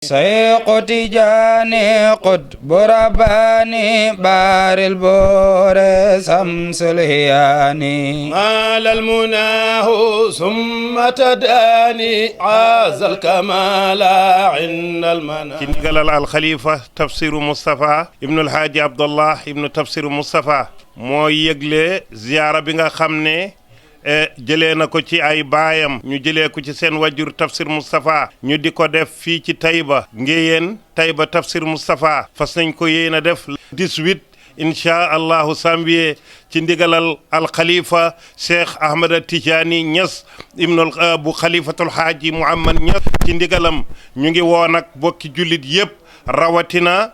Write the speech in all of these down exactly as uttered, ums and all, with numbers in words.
Sayqu Tijaani Qutbu Rabbaani Baaril Boore Samsul Hiyaani. Maalal munaahu summa tadaani haazal kamaala indal manaani. Ci ndigalal Al Khalifa Tafsiru Mustafa Ibnul Haaji Abdallah Ibnu Tafsiru Mustafa moo yëgle ziyaara bi nga xam ne e jëlee na ko ci ay baayam, ñu jëlee ko ci seen wajur Tafsir Moustapha, ñu di ko def fii ci Taïba Ngéyeen, Taïba Tafsir Moustapha. Fas nañ ko yéen a def le dix-huit, incha Allahu, janvier, ci ndigalal Al Khalifa Cheikh Ahmada Tijani Niass ibnul, eh, bu Khalifatul Haaji Muhammad Niass. Ci ndigalam ñu ngi woo nag bokki jullit yépp, rawatina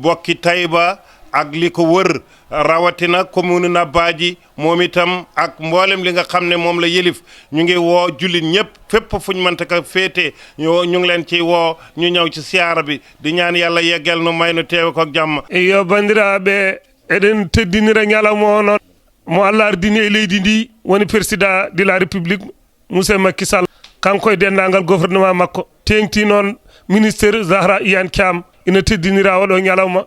bokki Taïba ak li ko wër, rawatina commune Nabaaji, moom itam ak mboolem li nga xam ne moom la yëlif. Ñu ngi woo jullit ñépp, fépp fuñ mënta ka féete, ñu, ñu ngi leen ciy woo, ñu ñëw ci siyaara bi, di ñaan Yàlla yeggeel nu, may nu teewe ko ak jàmm. Iyo, banndiraaɓe, eɗen teddinira ñalawma o noon mo Allah ardini e leydi ndi, woni président de la République, Monsieur Macky Sall, kanko e denndaangal gouvernement makko, teeŋti noon ministre Zahra Iyane Thiam, ina teddinira oɗo ñalawma,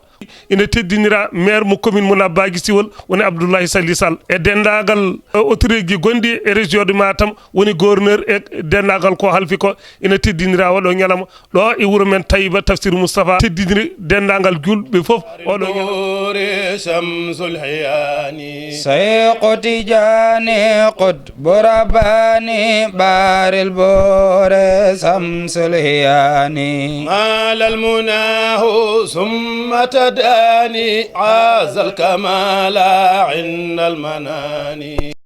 ina teddinira maire mo commune mo Nabaaji Siwol, woni Abdoulaye Sally Sall, e denndaangal, eh, autorité ji gonɗi e région de Matam, woni gouverneur e denndaangal ko halfi ko, ina teddinira oɗo ñalawma ɗo e wuro men Taïba Tafsir Moustapha, teddiniri denndaangal julɓe fof oɗo ñalawma. Shamsul Hiyaani. Sayqu Tijaani Qutbu Rabbaani Baaril Boore Samsul Hiyaani. Maalal munaahu summa tadaani haazal kamaala indal manaani.